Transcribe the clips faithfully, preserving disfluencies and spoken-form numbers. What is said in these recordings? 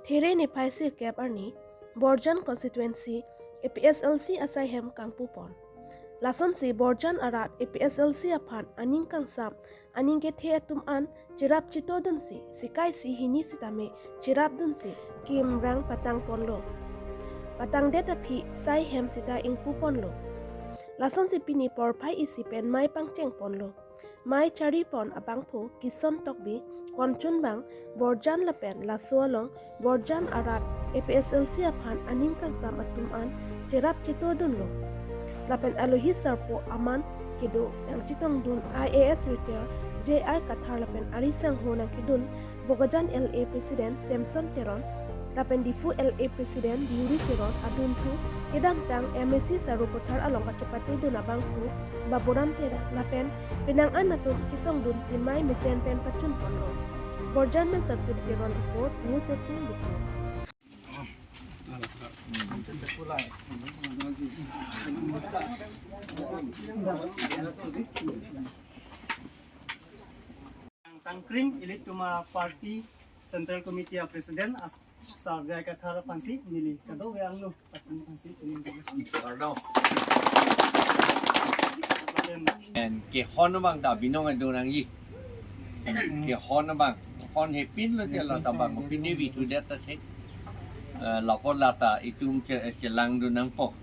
There niphai sirkep arni Borjan constituency A P H L C asai hem kangpupon. Lasonsi Borjan arat A P H L C aphan aning kangsam, aning kethe atum an cherap chetordunsi, sikaisi hini sitame cherapdunsi kimrang patangponlo. Patangdet aphi sai hem sita ingpuponlo. Lasonsi pini porphai isi pen mei pangchengponlo. Mei charipon abangphu Kison Tokbi, konchunbang Borjan lapen laso along Borjan arat A P H L C aphan aning kangsam atum an cherap chetordunlo. Lapen alohi sarpo aman kedo nangchetongdun I A S retired J I Kathar lapen ari sangho nangkedun Bokajan L A President Samson Teron lapen Diphu L A President Deuri Teron adunthu kedamtang M A C Sarupathar along kachepatedun abangphu Baburam Terang lapen penang an atum chetongdunsi mei mesen pen pachunponlo. Borjan pen Sarkir Teron report, News eighteen Diphu. Tangkring ilitum a-party Central Committee a-President as Sir J I Kathar aphansi neli kadokave angno pachun aphansi neli kardom. And kehon abang ta binong adonang yi. Kehon abang, hon hepin lo te la ta bang, pini vi tu det ta se. Eh, lapu lata itum che-, chelangdun nangpo.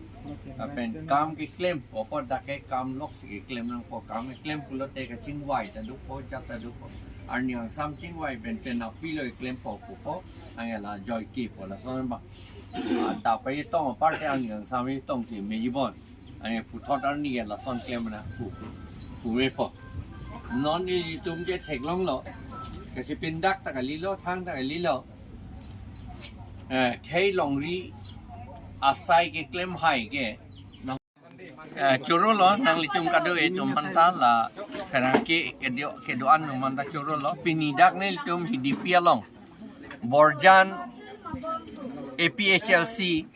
Lapen kam keklempo, po dak ke kam loksi keklem nangpo, kam keklem pulote kachingvai ta dopo, jat ta dopo. Arni kangsam chingvai pen pen apilo keklempo pupo, angela joike po lason abang. Ah, ta pa itong aparte arni kangsam itongsi mejibon. Ange puthot arni ke lason klem na pu, pu mepo. Non ilitum ke theklonglo. Kasi pindak ta kalilo, thang ta kalilo. Eh, khei longri asai keklem hai ke. Eh, chorolo nanglitum kadokave atum aphanta la karena ke kedo, kedo-an atum aphanta chorolo. Pini dak nelitum Hidipi along Borjan A P H L C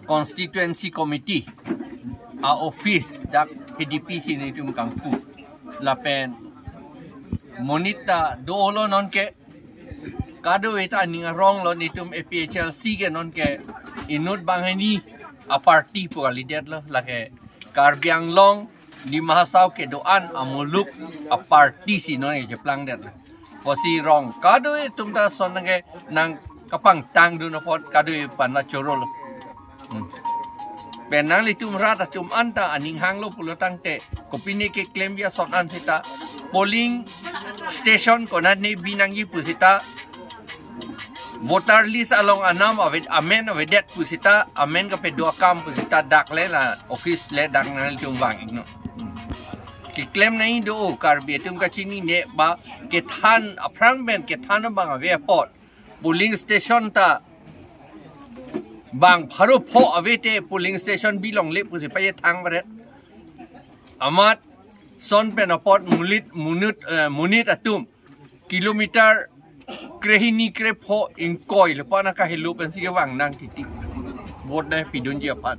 Constituency Committee a-office dak Hidipi si nelitum kangpu. Lapen monit ta dolo nonke, kadokave ta aning aronglo, nelitum A P H L C ke nonke inut banghini a-party pu kalidetlo, lake Karbi Anglong, Dima Hasao kedo-an amuluk a-party si non keplangdetlo. Pusi rong kadokave atum ta son nangke nangkapangtangdun apot kadokave aphanta chorolo. Hmm. Pen nanglitum rat atum anta aning hanglo pulo tangte, kopine keklem ya son an sita, polling station konatne binangji pu sita, voter list along anam ave, amen avedet pu sita, amen kapedo akam pu sita, dak le la office le dak nanglitum vang-iknon. Hmm. Keklem nangji do, Karbi atum kachinine ba kethan aphrang pen kethan abang ave apot, polling station ta bang pharo pho ave te polling station bilongle pusi paye thang baret. Amat son pen apot mulit munut, eh, monit atum kilometer krehini krepho ingkoi le pana kahelo pensi kevang nang titi. Vote dai pidunji aphan.